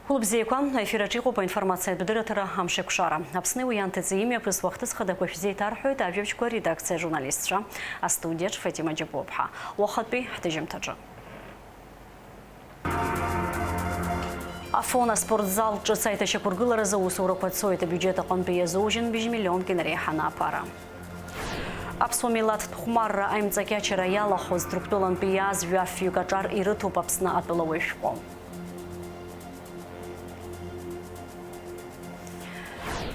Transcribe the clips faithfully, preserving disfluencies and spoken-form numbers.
Хәылбзиақәа, аефир аҿы иҟоуп аинформациатә дырраҭара Амшеикәшара. Аԥсни уи анҭыҵи имҩаԥысуа ахҭыс хадақәа шәзеиҭарҳәоит ажәабжьқәа редакциа ажурналистцәа. Астудиаҿ Фатима Џьапуаԥҳа. Уахатәи ҳҭыжьымҭаҿы. Афон аспортзал ҿыц аиҭашьақәыргыларазы аусурақәа цоит. Абиуџьет аҟынтәи иазоужьын быжь миллионк инареиҳаны аԥара. Аԥсуа милаҭтә хәмарра аимҵакьачара иалахәыз Ҭырқәтәылантәи иааз жәаф-ҩык аҿар ирыҭоуп Аԥсны атәылауаҩ шәҟәы.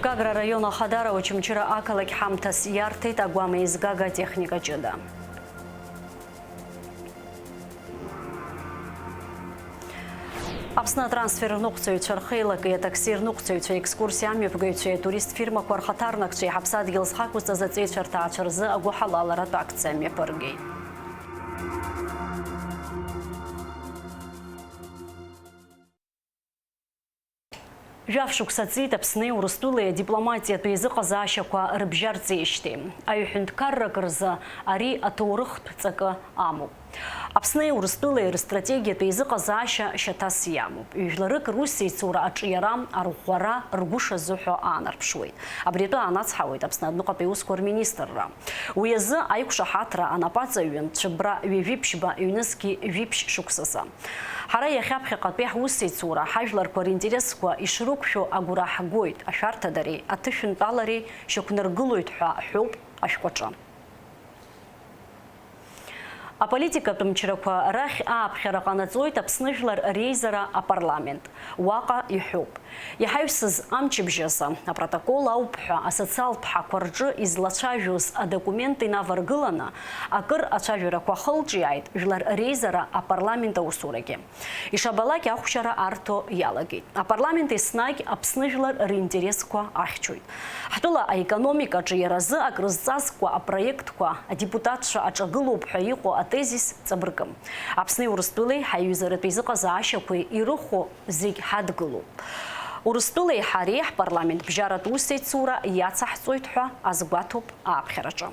Гагра араион Ахадара Очамчыра ақалақь ҳамҭас иарҭеит агәам еизгага атехника ҷыда. Аԥсны атрансфер рныҟәцаҩцәа рхеилаки атакси рныҟәцаҩцәа, екскурсиа амҩаԥгаҩцәеи атурист фирмақәа рхаҭарнакцәеи ҳаԥсадгьыл зхақәызҵаз аҵеицәа рҭаацәа рзы агәыҳалаларатә акциа мҩаԥыргеит. Жәаф шықәса ҵит Аԥсни Урыстәылеи адипломатиатә еизыҟазаашьақәа рыбжьарҵеижьҭеи. Аҩ ҳәынҭқаррак рзы ари аҭоурыхтә ҵакы амоуп. Аԥсни Урыстәылеи рыстратегиатә еизыҟазаашьа шьаҭас иамоуп. Ҩ-жәларык русеицура аҿиара, арӷәӷәара ргәы шазыҳәо аанарԥшуеит. Абри атәы аанацҳауеит Аԥсны адәныҟатәи аусқәа рминистрра. Уи азы аиқәшаҳаҭра анапаҵаҩы цәыббра ҩажәи ԥшьба ҩнызқьи жәиԥшь шықәсазы. Ҳара иахьа ԥхьаҟатәи ҳусеицура, ҳажәларқәа ринтересқәа ишрықәшәо агәра ҳгоит, ашәарҭадареи аҭышәынтәалареи шьақәнаргылоит ҳәа ҳәоуп ашәҟәаҿы. Аполитикатә мчрақәа рахь ааԥхьара ҟанаҵоит Аԥсны Жәлар Реизара апарламент. Уаҟа иҳәоуп. Иҳаҩсыз амчыбжь азы апротокол ауп ҳәа асоциалтә ҳақәа рҿы излацәажәоз адокумент инаваргыланы акыр ацәажәарақәа ахылҿиааит Жәлар Реизара апарламент аусурагьы. Ишабалак ахәшьара арҭо иалагеит. Апарламент еснагь Аԥсны жәлар ринтересқәа ахьчоит. Ҳтәыла аекономикаҿы иара азы акрызҵазкуа апроектқәа адепутатцәа аҿагылоуп ҳәа иҟоу атезис ҵабыргым. Аԥсни Урыстәылеи ҳаиҩызаратә еизыҟазаашьақәеи ирыхәо зегь ҳадгылоуп. Урыстәылеи ҳареи ҳпарламент бжьаратә усеицура иацаҳҵоит ҳәа азгәаҭоуп ааԥхьараҿы.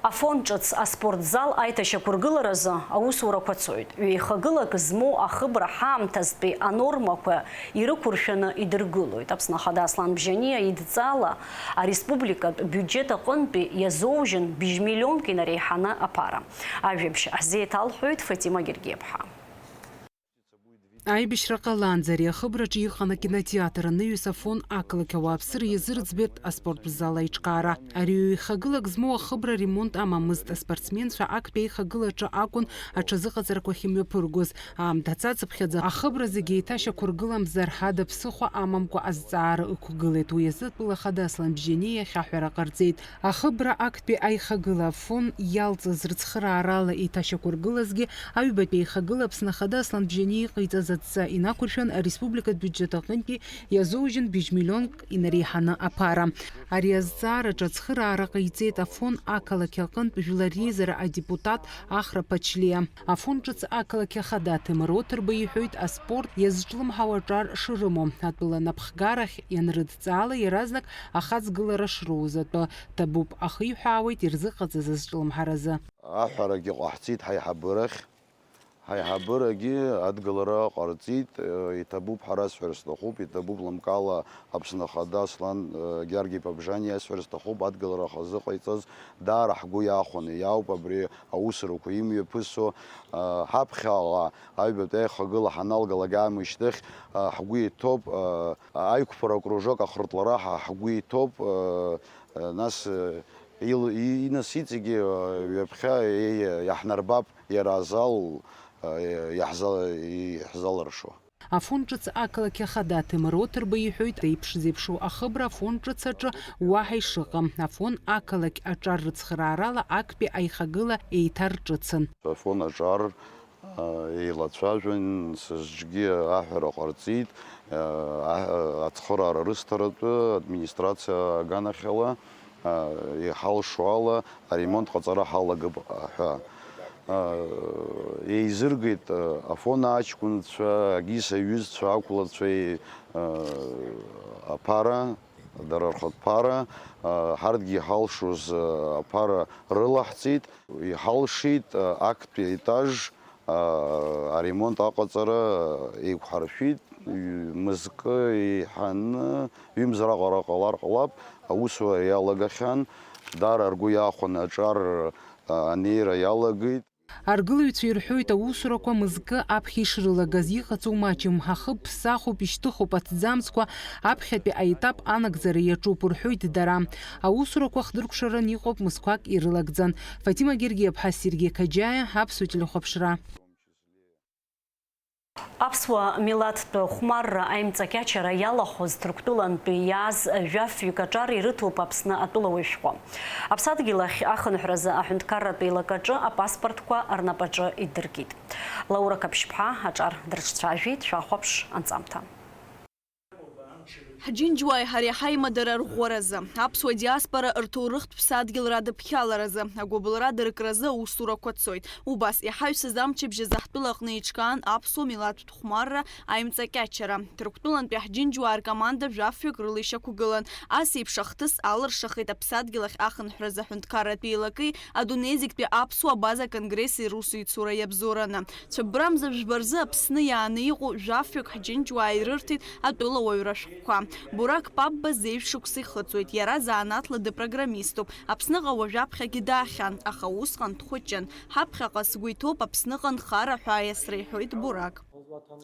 Афон ҿыц аспортзал аиҭашьақәыргыларазы аусурақәа цоит. Ҩеихагылак змоу ахыбра ҳаамҭазтәи анормақәа ирықәыршәаны идыргылоит. Аԥсны Ахада Аслан Бжьаниа идҵала ареспубликатә биуџьет аҟынтәи иазоужьын быжь миллионк инареиҳаны аԥара. Ажәабжь ҳзеиҭалҳәоит Фатима Гергиаԥҳа. Аибашьра ҟалаанӡа ари ахыбраҿы иҟан акинотеатр анаҩс Афон ақалақь ауааԥсыра иазырӡбеит аспорт зал аиҿкаара. Ари ҩеихагылак змоу ахыбра ремонт амамызт, аспортсменцәа актәи аихагылаҿы акәын аҽазыҟаҵарақәа ахьымҩаԥыргоз. Аамҭа цацыԥхьаӡа ахыбра зегьы еиҭашьақәыргыламзар ҳәа ада ԥсыхәа амамкәа азҵаара ықәгылеит. Уи азы атәыла ахада Аслан Бжьаниа иахьа аҳәара ҟарҵеит. Ахыбра актәи аихагыла Афон иалҵыз рыцхыраарала еиҭашьақәыргылазгьы аҩбатәи аихагыла Аԥсны Ахада Аслан Бжьаниа иҟаиҵаз адҵа инақәыршәан, ареспубликатә биуџьет аҟынтәи иазоужьын быжь миллионк инареиҳаны аԥара. Ари азҵаараҿы ацхыраара ҟаиҵеит Афон ақалақь аҟынтә жәлар реизара адепутат Ахра Ԥачлиа. Афон ҿыц ақалақь ахада Ҭемыр Оҭырба иҳәоит аспорт иазҿлымҳау аҿар шрымоу, атәыла напхгарахь ианрыдҵаала иаразнак ахаҵгылара шроуз атәы. Ҭабуп, ахиҳәаауеит ирзыҟаҵаз азҿлымҳаразы. Аҳәарагьы ҟаҳҵеит ҳаиҳабырахь. Ҳаиҳабырагьы адгылара ҟарҵеит, иҭабуп ҳәа расҳәар сҭахуп, иҭабуп лымкаала Аԥсны Ахада Аслан Георги Пабжани иасҳәар сҭахуп, адгылара хазы ҟаиҵаз даара ҳгәы иахәаны иауп абри аусурақәа имҩаԥысуа, ҳаԥхьаҟа аҩбатәи аихагыла ҳаналгалак аамышьҭахь, ҳгәы иҭоуп, аиқәԥара акружок ахыртлара ҳа-, ҳгәы иҭоуп, нас ил-, и-, инас иҵегьы ҩаԥхьа иаҳнарбап иара азал иаҳза-, иаҳзалыршо. Афон ҿыц ақалақь ахада Ҭемыр Оҭырба иҳәоит, еиԥш зеиԥшу ахыбра Афон ҿыц аҿы уаҳа ишыҟам. Афон ақалақь аҿар рыцхыраарала актәи аихагыла еиҭарҿыцын. Афон аҿар еилацәажәан, сызҿгьы аҳәара ҟарҵеит, ацхыраара рысҭаратәы администрациа аганахьала, иҳалшо ала аремонт ҟаҵара ҳалагап ҳәа. Еизыргеит Афон аҷкәынцәа, Агиса иҩызцәа, ақәлацәеи аԥара, дара рхатә ԥара, ҳарҭгьы иҳалшоз аԥара рылаҳҵеит, иҳалшеит актәи аетаж Аремонт аҟаҵара еиқәҳаршәеит, мызкы еиҳаны ҩымз раҟара ҟалар ҟалап, аусура иалагахьан, даара ргәы иахәаны аҿар анеира иалагеит. Аргылаҩцәа ирҳәоит, аусурақәа мызкы аԥхьа ишрылагаз, иҟаҵоу маҷым, ахы ԥсахуп, ишьҭыхуп, аҭӡамцқәа аԥхьатәи аетап анагӡара иаҿуп, рҳәоит дара. Аусурақәа хдыркәшаран иҟоуп, мызқәак ирылагӡан. Фатима Гергиаԥҳа, Сергеи Қаџьаиа, Аԥсуа телехәаԥшра. Аԥсуа милаҭтә хәмарра аимҵакьачара иалахәыз Ҭырқәтәылантәи иааз жәафҩык аҿар ирыҭоуп Аԥсны атәылауаҩ шәҟәы. Аԥсадгьыл ахь ахынҳәразы аҳәынҭқарратә еилакаҿы апаспортқәа рнапаҿы идыркит. Лаура Қаԥшьԥҳа аҿар дрыҿцәажәеит, шәахәаԥш анҵамҭа. Ҳџьынџьуааи ҳареи ҳаимадара рӷәӷәаразы, аԥсуа диаспора рҭоурыхтә ԥсадгьыл радыԥхьаларазы, агәыбылра дыркразы аусурақәа цоит. Убас иҳаҩсыз амчыбжь азы ҳтәылаҟны еиҿкаан аԥсуа милаҭтә хәмарра аимҵакьачара. Ҭырқәтәылантәи ҳџьынџьуаа ркоманда жәафҩык рыла ишьақәгылан. Ас еиԥш ахҭыс алыршахеит аԥсадгьыл ахь ахынҳәразы аҳәынҭқарратә еилакеи адунеи зегьтәи аԥсуа абаза конгресси русеицура иабзоураны. Цәыббрамза жәба рзы Аԥсны иааны иҟоу жәафҩык ҳџьынџьуаа ирырҭеит атәылауаҩра ашәҟәқәа. Бурак Пабба зеижә шықәса ихыҵуеит, иара заанаҭла дыпрограммиступ. Аԥсныҟа уажәаԥхьагьы даахьан, аха усҟан дхәыҷын. Ҳаԥхьаҟа сгәы иҭоуп Аԥсныҟа нхара ҳәа аиасра, иҳәоит Бурак.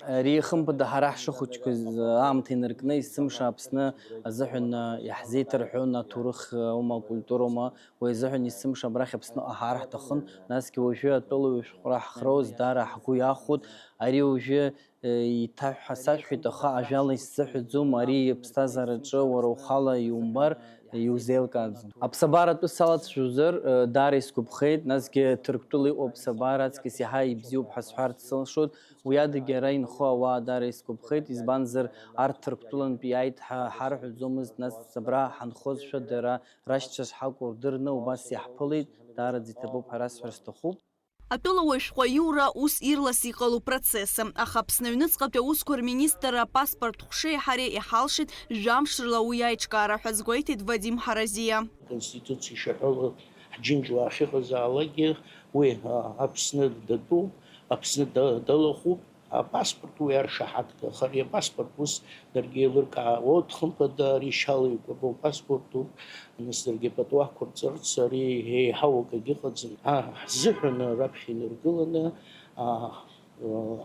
Ари, хымԥада, ҳара ҳшыхәыҷқәаз аамҭа инаркны, есымша Аԥсны азыҳәан иаҳзеиҭарҳәон аҭоурых аума, акультура аума, уи азыҳәан есымша абрахь Аԥсныҟа ҳаар ҳҭахын, насгьы уажәы атәылауаҩ шәҟәра ҳхроуз даара ҳгәы иахәоит. Ари уажәы, э, еиҭаҳәа сашәҳәеит, аха ажәала исзыҳәаӡом, ари аԥсҭазаараҿы уара ухала иумбар, иузеилкааӡом. Аԥсабаратәы салацәажәозар, э, даара исгәаԥхеит, насгьы Ҭырқәтәыла иҟоу аԥсабара аҵкыс иаҳа ибзиоуп ҳәа сҳәарц сылшоит, уи адагьы ара инхо ауаа даара исгәаԥхеит, избанзар, арҭ Ҭырқәтәылантәи иааит ҳәа ҳарҳәаӡомызт, нас абра ҳанхозшәа дара рашьцәа шҳакәу рдырны убас иаҳԥылеит, даараӡа иҭабуп ҳәа расҳәар сҭахуп. Атәылауаҩ шәҟәы аиура ус ирлас иҟалоу процессым, аха Аԥсны аҩныҵҟатәи аусқәа рминистрра апаспорт ҟәшеи ҳареи иҳалшеит жәамш рыла уи аиҿкаара ҳәа азгәеиҭеит Вадим Ҳаразиа. Аконституциа ишаҳәало, ҳџьынџьуаа ахьыҟазаалакгьы уи, а, Аԥсны датәуп, Аԥсны да-, далахәуп. Апаспорт уи аршаҳаҭга, аха ари апаспорт ус даргьы еилыркаауеит, хымԥада, ари шьала икәабо апаспортуп, нас даргьы пату ақәырҵарц, ари еиҳау акагьы ыҟаӡам. А, ҳзыҳәаны раԥхьа инаргыланы, а,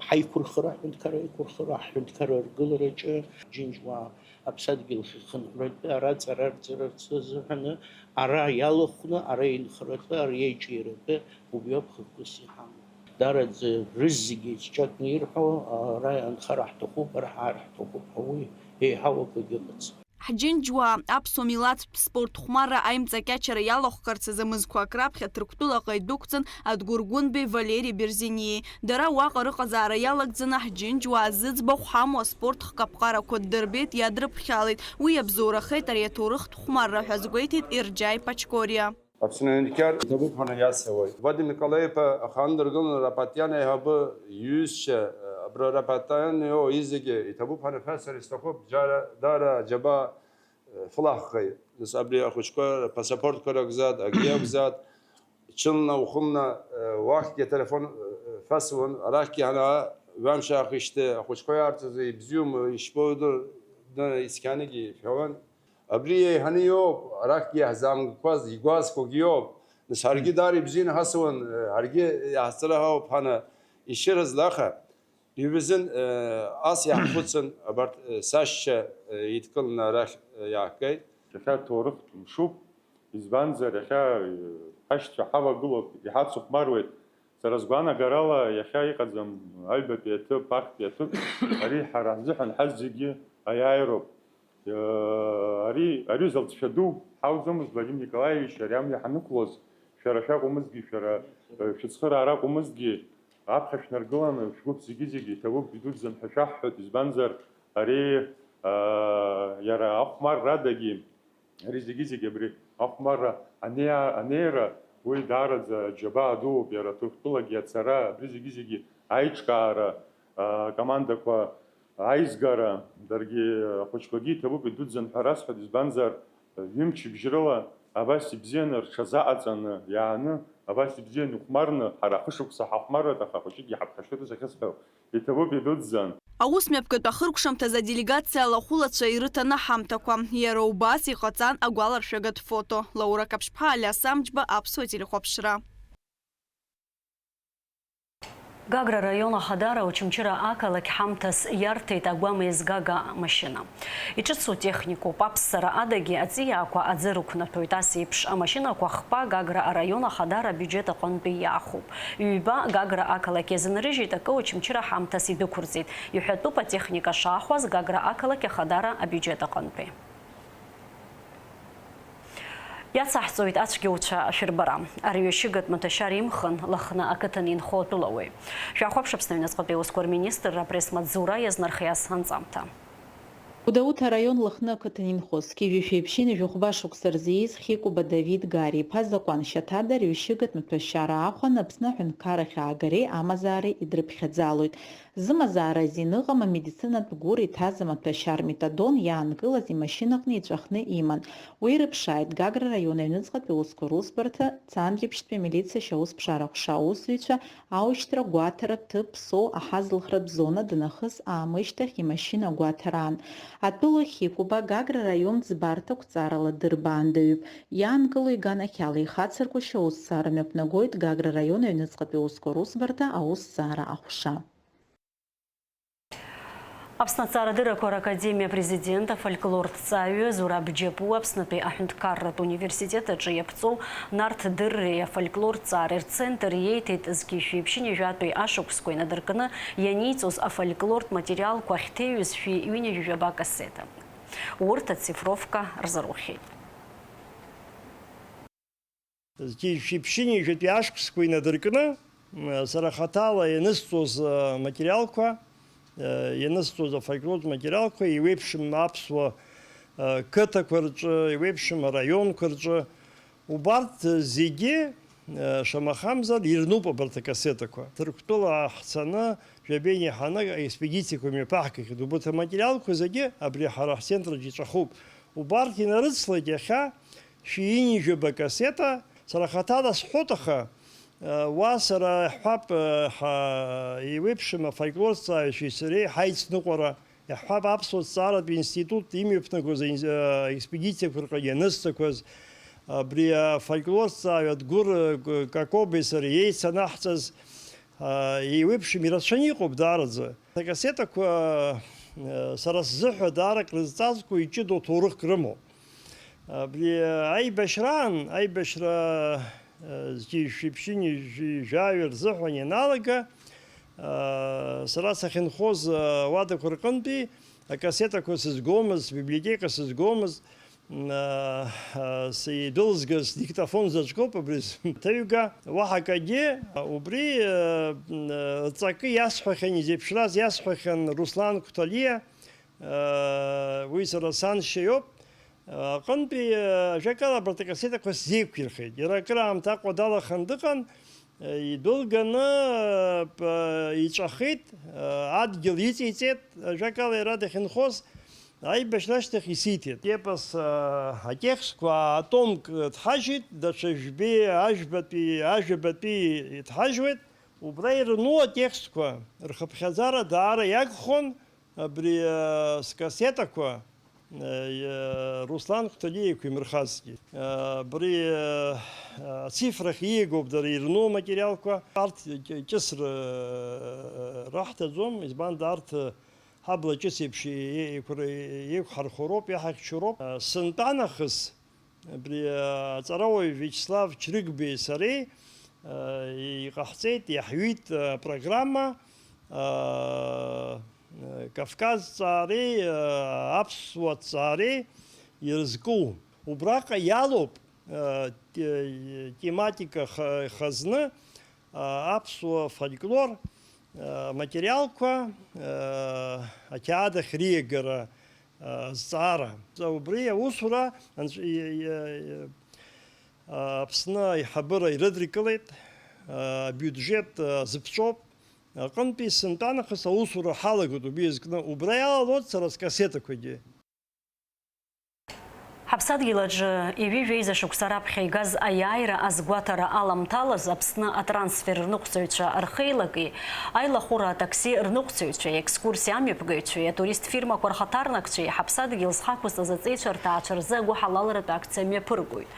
ҳаиқәырхара, аҳәынҭқарра аиқәырхара, аҳәынҭқарра аргылараҿы Џьынџьуаа аԥсадгьыл хьыхынҳәратәы ара аҵара рҵарц азыҳәаны, ара иалахәны, ара инхаратәы, ари аиҿиаратәы убриоуп хықәкыс иҳамоу. Даараӡа рызегьы еицҿакны ирҳәо, ара анхара ҳҭахуп, ара ҳаар ҳҭахуп ҳәа уи еиҳау акгьы ыҟаӡам. Ҳџьынџьуаа аԥсуа милаҭтә спорт хәмарра аимҵакьачара иалахәхарц азы мызқәак раԥхьа Ҭырқәтәылаҟа идәықәҵан Адгәыр Гәынбеи Валери Берзениеи. Дара уаҟа рыҟазаара иалагӡаны ҳџьынџьуаа зыӡбахә ҳамоу аспорт хкаԥҟарақәа ддырбеит, иадрыԥхьалеит. Уи иабзоурахеит ари аҭоурыхтә хәмарра ҳәа азгәеиҭеит Ерџьаи Пачкориа. Аԥсны аҳәынҭқар иҭабуп ҳәа иасҳәауеит. Вадим Николаи-иԥа ахандыргыланы Рапатиан аиҳабы иҩызцәа, абра Рапатиан иоуа изегьы иҭабуп ҳәа шәасҳәар исҭахуп, џьара, даара аџьабаа фылаҳхеит. Нас абри ахәыҷқәа рпасапортқәа ракәзаат, акгьы акәзаат, ҽынла ухымна, уахьгьы ателефон фасуан, арахьгьы ҳанаа, ҩамш аахижьҭеи ахәыҷқәа иаарҵәазы ибзиоума, ишԥоудыр, дна ицқьаныгьы ишәауан. Абри еиҳаны иоуп, арахьгьы иаҳзаамгақәаз, игәазқәагьы иоуп. Нас ҳаргьы даара ибзианы ҳасуан, ҳаргьы иаҳзцара ҳауп ҳана, ишьыразла аха. Иҩызын, э, ас иаҳхәыцын, абарҭ, э, сашьцәа, э, еидкыланы арахь, э, иаахгеит. Иахьа ҭоурыхтә мшуп, избанзар, иахьа, э, ҳашьцәа ҳавагылоуп, иҳацыхәмаруеит. Сара сгәаанагарала, иахьа иҟаӡам аҩбатәи аҭыԥ, ахьтәи аҭыԥ, ари ҳара ҳзыҳәан ҳазегьы аиааироуп. Э, ари, ари залҵшәа ду ҳауӡомызт, Владимир Николаевич, ари амҩа ҳанықәлоз, шәара шәакәымызҭгьы, шәара, э, шәыцхыраара акәымызҭгьы, аԥхьа шәнаргыланы, шәгәыԥ зегьы-зегьы иҭабуп, идуӡӡам ҳәа шәаҳҳәоит, избанзар, ари, аа, иара ахәмаррадагьы, ари зегьы-зегьы абри ахәмарра анеи-, анеира, уи даараӡа аџьабаа дууп, иара Ҭырқәтәылагьы ацара, абри зегьы-зегьы аиҿкаара, аа, командақәа аизгара, даргьы ахәыҷқәагьы иҭабуп, идуӡӡам ҳәа расҳәоит, избанзар, ҩымчыбжь рыла абас ибзианы рҽазаҟаҵаны иааны, Абас ибзиан ихәмарны, ҳара ахышықәса ҳахәмарран, аха ахәыҷыкгьы ҳаԥхашьарц ахьысҳәо, иҭабуп, идуӡӡан. Аус мҩаԥгатә ахыркәшамҭаз аделегациа алахәылацәа ирыҭаны аҳамҭақәа. Иара убас иҟаҵан агәаларшәагатә фото. Лаура Каԥшьԥҳа, Алиас Амҷба, Аԥсуа телехәаԥшра. Гагра араион Ахадара Очамчыра ақалақь ҳамҭас иарҭеит агәам еизгага амашьына. Иҿыцу техникоуп, аԥссара адагьы аҵиаақәа аӡы рықәнаҭәоит. Ас еиԥш амашьынақәа хԥа Гагра араион Ахадара абиуџьет аҟынтәи иаахәоуп. Ҩба Гагра ақалақь иазынрыжьит, акы Очамчыра ҳамҭас идәықәырҵеит. Иҳәатәуп атехника шаахәаз Гагра ақалақь Ахадара абиуџьет аҟынтәи. Иацаҳҵоит ацәгьауцәа ашәырбара. Арҩашьыгатә маҭәашьар имхын Лыхны ақыҭан инхо атәылауаҩ. Шәахәаԥш Аԥсны аҩныҵҟатәи аусқәа рминистрра апресс-маҵзура иазнархиаз анҵамҭа. Гәдоуҭа араион Лыхны ақыҭан инхо зқьи жәшәи ԥшьынҩажәи жәохәба шықәса рзы ииз Хьыкәба Давид Гари-иԥа Закәан Шьаҭада арҩашьыгатә маҭәашьар аахәан Аԥсны аҳәынҭқарахь аагареи амазаареи идрыԥхьаӡалоит. Зымазаара азин ыҟам амедицинатә гәыр иҭаз амаҭәашьар метадон иаанкылаз имашьынаҟны иҵәахны иман. Уи ирыԥшааит Гагра раион аҩныҵҟатәи аусқәа русбарҭа, Цандрыԥшьтәи амилициа ашьаусԥшаара аҟәша аусзуҩцәа, аушьҭра гәаҭара, ҭыԥ, ԥсоу, аҳазылхратә зона данахыс аамышьҭахь имашьына агәаҭараан. Атәылахь икәыба Гагра раион ӡбарҭа ақәҵарала дырбаандаҩуп. Иаанкыло иганахьала ихацырку ашьаусҭҵаара мҩаԥнагоит Гагра раион аҩныҵҟатәи аусқәа русбарҭа аусҭҵаара аҟәша. Аԥсны аҭҵаарадыррақәа ракадемиа апрезидент, афольклорҭҵааҩы Зураб Џьапуа Аԥснытәи аҳәынҭқарратә университет аҿы иаԥҵоу Нарҭ Дырреи афольклорҭҵаареи рцентр иеиҭеит зқьи жәшәи ԥшьынҩажәатәи ашықәсқәа инадыркны ианиҵоз афольклортә материалқәа ахьҭеиҩыз шәи ҩынҩажәи жәаба кассета. Урҭ ацифровка рзырухьеит. Зқьи жәшәи ԥшьынҩажәатәи ашықәсқәа инадыркны, м, сара хаҭала ианысҵоз, а, материалқәа, а, ианысҵоз афольклортә материалқәа, еиуеиԥшым аԥсуа, а, қыҭақәа рҿы, еиуеиԥшым араионқәа рҿы, убарҭ зегьы, а, шамахамзар, ирнуп абарҭ акассетақәа. Ҭырқәтәыла ҳцаны, жәабеи иаҳаны аекспедициақәа мҩаԥаҳгахьеит. Убарҭ аматериалқәа зегьы абри ҳара ҳцентр аҿы иҵәахуп. Убарҭ инарыцлеит иахьа, шәи ҩынҩажәаба кассета, сара хаҭала сҳәоит, аха, э, уа сара иаҳҳәап, э, ҳа-, еиуеиԥшым афольклорҭҵааҩцәеи сареи ҳаицныҟәара, иаҳҳәап, аԥсуа ҭҵааратә институт имҩаԥнагоз аин-, э, аекспедициақәа рҟны ианысҵақәаз, абри афольклорҭҵааҩ Адгәыр, э, К-, Какобеи сареи еицанаҳҵаз, э, еиуеиԥшым ирацәаны иҟоуп даараӡа. Акассетақәа, э, сара сзыҳәа даара крызҵазкуа иҷыдоу ҭоурыхк рымоуп. Абри аибашьраан, аибашьра, э, зқьи жәшәи ԥшьынҩажәи жәаҩа рзыҳәан ианалага, э, сара сахьынхоз, э, ауадақәа рҟынтәи акассетақәа сызгомызт, сбиблиотека сызгомызт, э, э, сидәылзгаз диктофон заҵәгоуп абри зҭаҩга. Уаҳа акгьы, убри, э, э, ҵакы иасҳәахьан, изеиԥшраз иасҳәахьан Руслан Қәҭалиа, э, уи сара саншьа иоуп. Аҟынтәи, ажәакала, абарҭ акассетақәа сзеиқәирхеит. Иара акыраамҭа Аҟәа далаханы дыҟан, идәылганы, п-, иҵәахит, адгьыл иҵеиҵеит, ажәакала, иара дахьынхоз, аибашьра ашьҭахь исиҭеит. Епос, атекстқәа атомк дҳажьит, даҽа жәбеи, ажәбатәи, ажәабатәи дҳажьуеит. Убра ирну атекстқәа рхыԥхьаӡара даара иагхон. Абри, э, скассетақәа, э, э, Руслан Қәҭалиа еиқәимырхазҭгьы, э, абри, э, э, ацифрахь ииагоуп дара ирну аматериалқәа. Арҭ ҷ-, ҷысра, э, раҳҭаӡом, избан, арҭ, э, ҳабла ҷыс еиԥш е-, е-, еиқәр-, еиқәҳархо роуп, иаҳахьчо роуп. Э, сынтәа нахыс, Абри, а, аҵарауаҩ Виачеслав Чрыгбеи сареи, а, иҟаҳҵеит, иаҳҩит, а, программа, а, Кавказ ҵаареи, а, аԥсуа ҵаареи ирызку. Убраҟа иалоуп, а, те-, тематика ха-, хазны, а, аԥсуа фольклор, а, материалқәа, а, ақьаад ахь риагара, азҵаара. Убри аусура Анцәа-, и-, и-, и-, Аԥсны аиҳабыра ирыдыркылеит, абиуџьет азыԥҵәоуп. Аҟынтәи сынтәа нахыс аусура ҳалагоит убри иазкны. Убра иалалоит сара скассетақәагьы. Аԥсадгьыл аҿы ҩажәи жәеиза шықәса раԥхьа игаз аиааира азгәаҭара аламҭалаз Аԥсны атрансфер рныҟәцаҩцәа рхеилаки, аилахәыра атакси рныҟәцаҩцәеи, аекскурсиа амҩаԥгаҩцәеи, атурист фирмақәа рхаҭарнакцәеи ҳаԥсадгьыл зхақәызҵаз аҵеицәа рҭаацәа рзы агәыҳалалратә акциа мҩаԥыргоит.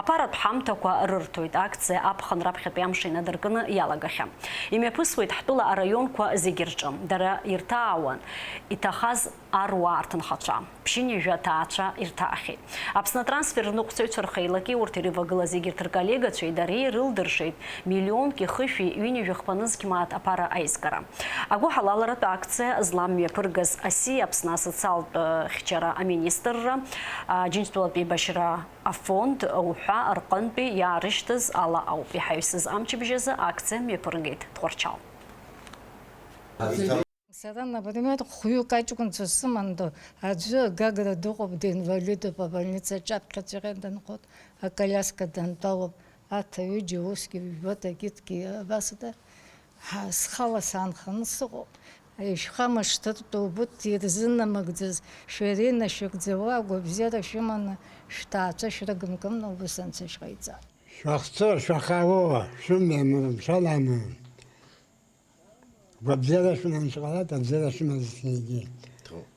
Аԥаратә ҳамҭақәа рырҭоит. Акциа аԥхын раԥхьатәи амш инадыркны иалагахьан. Имҩаԥысуеит ҳтәыла араионқәа зегьы рҿы. Дара ирҭаауан иҭахаз аруаа рҭынхацәа. Ԥшьынҩажәа ҭаацәа ирҭаахьеит. Аԥсны атрансфер рныҟәцаҩцәа рхеилаки урҭ ирывагылаз егьырҭ рколлегацәеи дареи рылдыршеит миллионки хышәи ҩынҩажәи хԥа нызқь мааҭ аԥара аизгара. Агәыҳалалратә акциа злам мҩаԥыргаз аси Аԥсны асоциалтә, э, хьчара аминистрра, а, Џьынџьтәылатә еибашьра афонд уҳәа рҟынтәи иаарышьҭыз ала ауп. Иҳаҩсыз амчыбжь азы акциа мҩаԥыргеит Тҟәарчал. Сара, например, хәҩык аҷкәынцәа сыман, аӡәы Гагра дыҟоуп, динвалидуп, абольницаҿы аԥхьаҵәҟьа данхоит, аколиаска дантәалоуп, арҭ аҩыџьа усгьы ҩба такитки абас да, ҳа, схала саанханы сыҟоуп. Ишәхамышҭыртә убырҭ ирзынамыгӡаз, шәара инашәыгӡауа агәабзиара шәыманы шәҭаацәа шәрыгымкымны убыс анцәа шәҟаиҵа. Шәахцо, шәахало, шәымҩа мшәаламы. Гәабзиара шәыманы шәҟалап, абзиара шәымаз зегьы.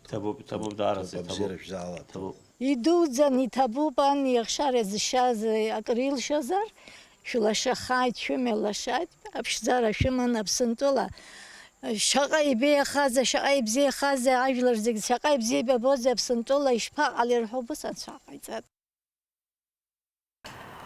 Ҭабуп, ҭабуп, даараӡа ҭабуп. Абзиара шәзаалап. Ҭабуп. Идуӡӡан иҭабуп, ан иахшара зшьаз акыр илшозар, шәлашахааит, шәымҩа лашааит, аԥшӡара шәыман Аԥсынтәыла. Шаҟа ибеиахазеи, шаҟа ибзиахазеи, ажәлар зегь шаҟа ибзиабабозеи Аԥсынтәыла, ишԥаҟалеи рҳәо, убыс анцәа ҟаиҵеит.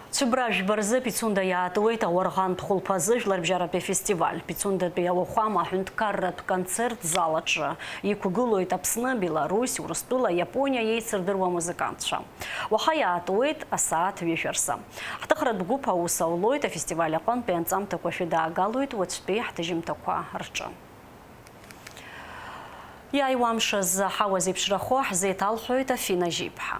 Цәыббра жәба рзы Пицунда иаатуеит ауарӷантә хәылԥазы жәларбжьаратәи афестиваль. Пицундатәи ауахәама аҳәынҭқарратә концерт зал аҿы иқәгылоит Аԥсны, Беларусь, Урыстәыла, Иапониа еицырдыруа амузыкантцәа. Уаха иаатуеит асааҭ ҩышәа рзы. Ҳҭыхратә гәыԥ аус аулоит, афестиваль аҟынтәи анҵамҭақәа шәыдаагалоит уаҵәтәи ҳҭыжьымҭақәа рҿы. Иааиуа амш азы аҳауа зеиԥшрахо ҳзеиҭалҳәоит Афина Жьиԥҳа.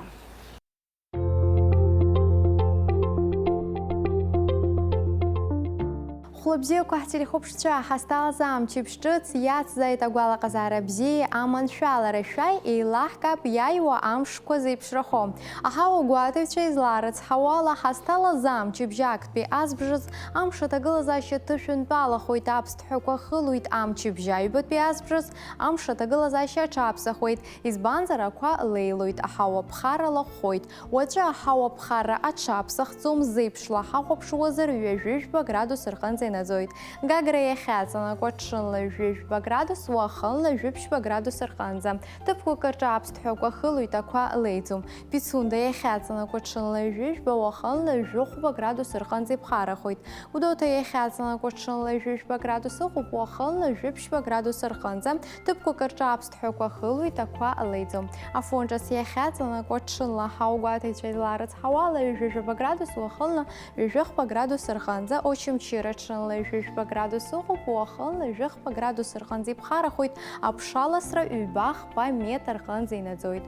Хәлабзиақәа ҳтелехәаԥшцәа, ҳазҭалаз амчыбжь ҿыц иацзааит агәалаҟазаара бзиеи аманшәалара. Шәааи, еилаҳкаап иааиуа амшқәа зеиԥшрахо. Аҳауагәаҭаҩцәа излаарыцҳауала, ҳазҭалаз амчыбжь актәи азбжаз амш аҭагылазаашьа ҭышәынтәалахоит, аԥсҭҳәақәа хылоит, амчыбжь аҩбатәи азбжаз амш аҭагылазаашьа аҽаԥсахуеит, избанзар, ақәа леилоит, аҳауа ԥхара лахәхоит. Уаҵәы аҳауа ԥхара аҽаԥсахӡом, зеиԥшла ҳахәаԥшуазар, ҩажәижәба градус рҟынӡа инаӡоит. Гагра иахьаҵанакуа ҽынла ҩажәижәба градус, уахынла жәиԥшьба градус рҟынӡа. Ҭыԥқәак рҿы аԥсҭҳәақәа хылоит, ақәа леиӡом. Пицунда иахьаҵанакуа ҽынла ҩажәижәба, уахынла жәохәба градус рҟынӡа иԥхарахоит. Гәдоуҭа иахьаҵанакуа ҽынла ҩажәижәба градус ыҟоуп, уахынла жәиԥшьба градус рҟынӡа. Ҭыԥқәак рҿы аԥсҭҳәақәа хылоит, ақәа леиӡом. Афон ҿыц иахьаҵанакуа ҽынла ҳауагәаҭаҩцәа излаарыцҳауала ҩажәижәаба градус, уахынла ҩажәихәба градус рҟынӡа. Очамчыра ҽынла ҩажәижәба градус ыҟоуп, уахынла ҩажәихәба градус рҟынӡа иԥхарахоит, аԥшаласра ҩба-хԥа метр рҟынӡа инаӡоит.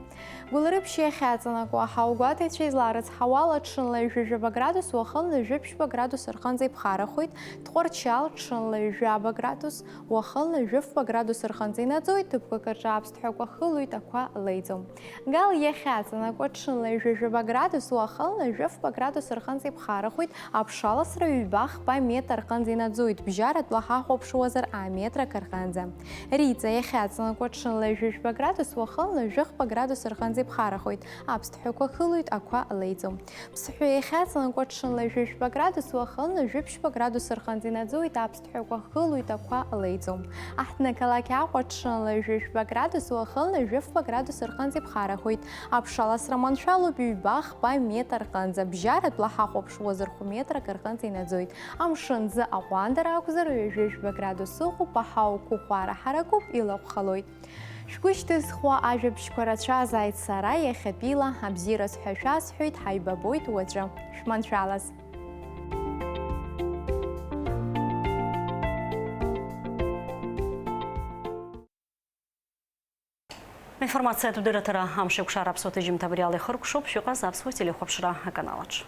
Гәылрыԥшь иахьаҵанакуа ҳауагәаҭаҩцәа излаарыцҳауала, ҽынла ҩажәижәаба градус, уахынла ҩажәиԥшьба градус рҟынӡа иԥхарахоит, Тҟәарчал ҽынла ҩажәаба градус, уахынла ҩажәифба градус рҟынӡа инаӡоит, ҭыԥқәак рҿы аԥсҭҳәақәа хылоит, ақәа леиӡом. Гал иахьаҵанакуа ҽынла ҩажәижәаба градус, уахынла ҩажәифба градус рҟынӡа иԥхарахоит, аԥшаласра ҩба-хԥа метр рҟынӡа инаӡоит, бжьаратәла ҳахәаԥшуазар аметр акы рҟынӡа. Риҵа иахьаҵанакуа ҽынла ҩажәижәба градус, уахынла ҩажәихба градус рҟынӡа иԥхарахоит, аԥсҭҳәақәа хылоит, ақәа леиӡом. Ԥсҳәы иахьаҵанакуа ҽынла ҩажәижәба градус, уахынла ҩажәиԥшьба градус рҟынӡа инаӡоит, аԥсҭҳәақәа хылоит, ақәа леиӡом. Аҳҭнықалақь Аҟәа ҽынла ҩажәижәба градус, уахынла ҩажәифба градус рҟынӡа иԥхарахоит, аԥшаласра маншәалоуп ҩба-хԥа метр рҟынӡа, бжьаратәла ҳахәаԥшуазар хә метр акы рҟынӡа инаӡоит. Амшын ӡы аҟәандара акәзар, ҩажәижәба градус ыҟоуп, аҳауа қәыхәаара ҳаракуп, илахәхалоит. Шәгәы шьҭызхуа ажәабжьқәа рацәазааит, сара иахьатәила абзиараз ҳәа шәасҳәоит, ҳаибабоит уаҵәы. Шәманшәалаз! Аинформациатә дырраҭара амш еиқәшара аԥсуа ҭыжьымҭа абри ала ихыркәшоуп, шәыҟаз аԥсуа телехәаԥшра аканал аҿы.